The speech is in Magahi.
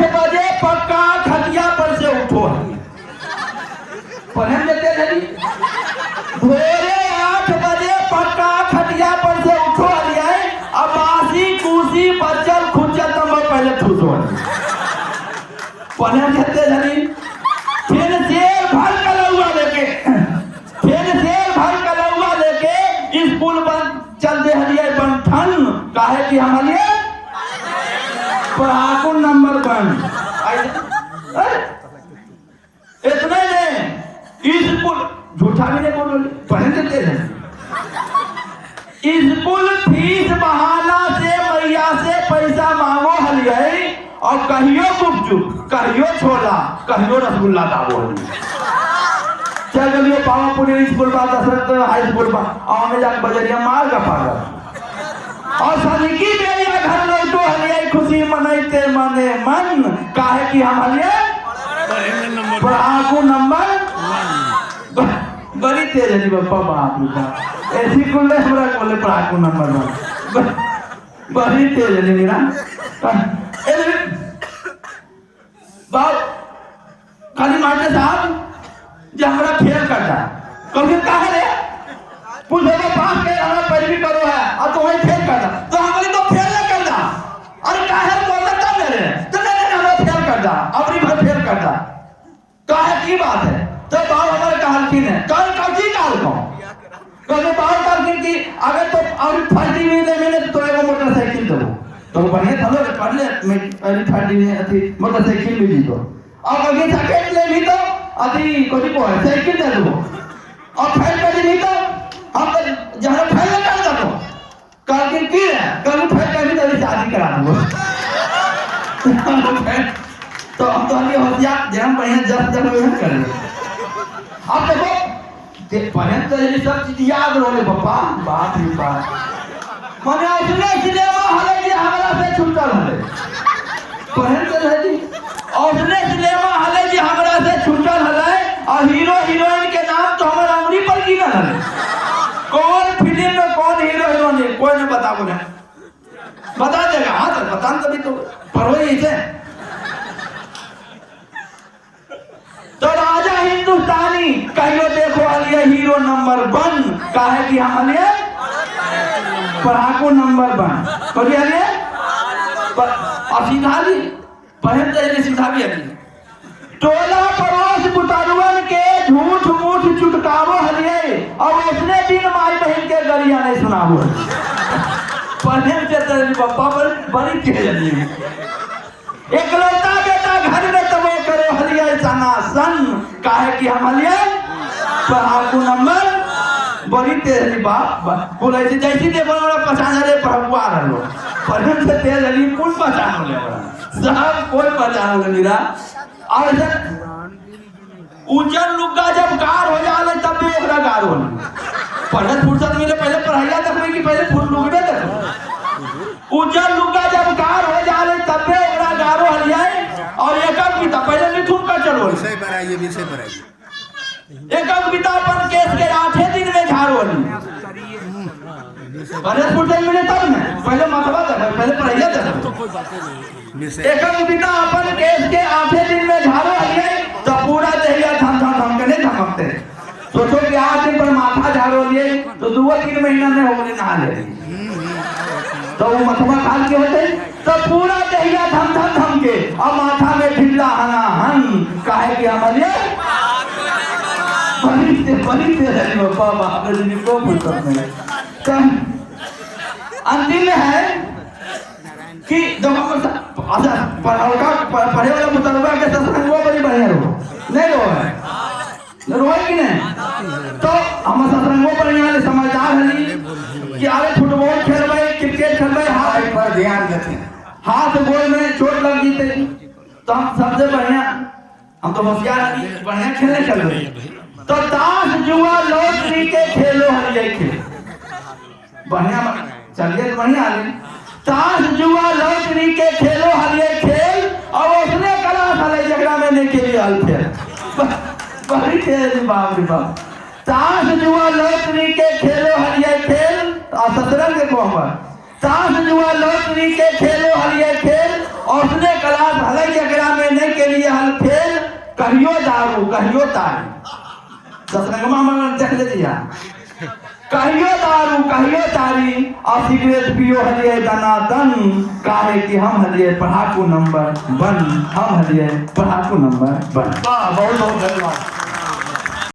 8 बजे पक्का खटिया पर से उठो है। पढ़े देते रही। भोरे 8 बजे पक्का खटिया पर से उठो हलिए। अब बासी कुसी बचल खुचल तब पहले ठूसो। पढ़े देते रही। फिर शेर भर कलौआ लेके, फिर शेर भर कलौआ लेके स्कूल बन चल दे हलिए बनठन, काहे कि हम हलिए पढ़ाकू नंबर वन। अरे, इतने नहीं, स्कूल झूठा भी नहीं बोल, पढ़े देते हैं। स्कूल फीस बहाना से मैया से पैसा मांगो हलिए और कहियो गुपचुप, कहियो छोला, कहियो रसगुल्ला दाबो हलिए। चल गलियो पावापुरी स्कूल बा, दशरथ हाई स्कूल बा और हमें जाके बजरिया मार का पागल और सनिकी बेरिया घर लौटो हलिए खुशी मनैते मने मन, काहे कि हम हलिए पढ़ाकू नंबर। बड़ी तेज है जी बप्पा। बाप रे बाप, ऐसी कुल हमरा बोले पढ़ाकू नंबर वन। बड़ी तेज है मेरा। ए बाप, खाली मास्टर साहब जे हमरा फेल करता। कहलिए, काहे रे? पूछे तो पास के हमरा पैरवी करो है और तो वही फेल करता। तो हम बोले, तो फेल ना करता। अरे काहे बोलता मेरे तो? नहीं नहीं, हमरा फेल करता, अपनी भर फेल करता। काहे, की बात है? तो बाप हमारे कहलखिन है, कल कौची कहलको? कहले, बाप कहलखिन कि अगर तो और फर्स्ट डिवीजन लेबे ने तो एगो मोटरसाइकिल देबो। तो बढ़िया थलो, पढ़ ले, मैं पहली फर्स्ट डिवीजन अथी मोटरसाइकिल मिली। तो और कहलखिन, सेकंड लेबी तो अथी कथी को है, साइकिल दे देबो और फेल कर दी तो हम तो जहाँ फेल कर दो। कहलखिन, की है? कहलखिन, फेल कर दी तो शादी करा देबो। तो हम तो हमें होशियार जे हम बढ़िया जस जस वही कर ले। अब देखो, पढ़े तो ये सब चीज याद रहे पप्पा। बाप रे बाप, मने उसने सिनेमा हले जे हमरा से छूटल हले। पढ़े तो रहे, उसने सिनेमा हले जे हमरा से छूटल हले और हीरो हीरोइन के नाम तो हमर अंगुरी पर गिनल हले। कौन फिल्म में कौन हीरो हीरोइन है, कोई नहीं बता बोले, बता देगा। हाँ सर, बता तभी तो पढ़ो ही थे। तो राजा हिंदुस्तानी कहियो देखो हलिए हीरो नंबर वन, काहे कि हम हलिए पढ़ाकू नंबर वन। कभी हलिए और सीधा ली पढ़े तो हलिए, सीधा भी हलिए। टोला पड़ोस बुतरुअन के झूठ मूठ चुटकावो हलिए और उसने दिन माई बहन के गरिया नहीं सुनावो। पढ़ने से तो पप्पा पर बड़ी तेज हलिए। एकलौता बेटा घर में तबो करो हलिए सना सन, काहे कि हम हलिए पढ़ाकू नंबर। बड़ी तेज हली बाप। कुल ऐसी जैसी देखो हमरा पहचान रे, पढ़ुआ रहलो। पढ़ने से तेज हली, कुल पहचान ले हमरा, सब कोई पहचान ले मेरा। और ऐसे उज्जर लुग्गा जब कार हो जाले तब भी ओकरा गार होले। पढ़े फुर्सत मिले, पहले पढ़ाइया देखबै कि पहले फुट लुगबे देखबै। उज्जर लुग्गा जब कार हो जाले तब भी ओकरा गारो हलियाए और एकक बिता पहले मिथुन का चलो। विषय पर आइए, विषय पर आइए। एकक बिता अपन केस के 8 दिन में झाड़ो हली। पढ़े फुर्सत मिले तब ने, पहले मतबा देखबै, पहले पढ़ाइया देखबै। विषय। एकक बिता अपन केस के 8 दिन में झाड़ो हलिए तो पूरा देहिया थम थम थम के नहीं धमकते। सोचो कि 8 दिन पर माथा झाड़ो लिए तो 2-3 महीना में हो गए नहा ले, तो वो मथवा खाल के होते तो पूरा दहिया धम धम धम के और माथा में ढिल्ला हना हन, काहे कि हमारे बड़ी से है बाबा। बाप रे, जी को फुर्सत नहीं। तो अंतिम में है कि देखो, अच्छा पढ़ौका पढ़े वाला मुतलबा के सत्संग वो बड़ी बढ़िया रहो, नहीं रहो है, रोए कि नहीं? तो हम सत्संगो बढ़िया है, समझदार हली कि अरे फुटबॉल खेलबै, क्रिकेट खेलबै, हाथ पर ध्यान देते। हाथ गोल में चोट लग जीते तो हम सबसे बढ़िया, हम तो होशियार हली, बढ़िया खेलने चल। तो ताश जुआ लॉटरी के खेलो हलिए खेल बढ़िया चलिए तो बढ़िया हली। ताश जुआ लॉटरी के खेलो हलिए खेल और उसने क्लास हले जगरा में नहीं खेली हल खेल। बड़ी खेल, बाप रे बाप। ताश जुआ लॉटरी के खेलो हलिए खेल और सतरंग के को हमर ताश जुआ लॉटरी के खेलो हलिए खेल और उसने क्लास हले जगरा। कहियो दारू कहियो तारी, दसरंगमा में देख ले दिया, कहियो दारू कहियो तारी आ सिगरेट पियो हलिए दनादन, काहे कि हम हलिए पढ़ाकू नंबर 1, हम हलिए पढ़ाकू नंबर 1। वाह, बहुत बहुत धन्यवाद।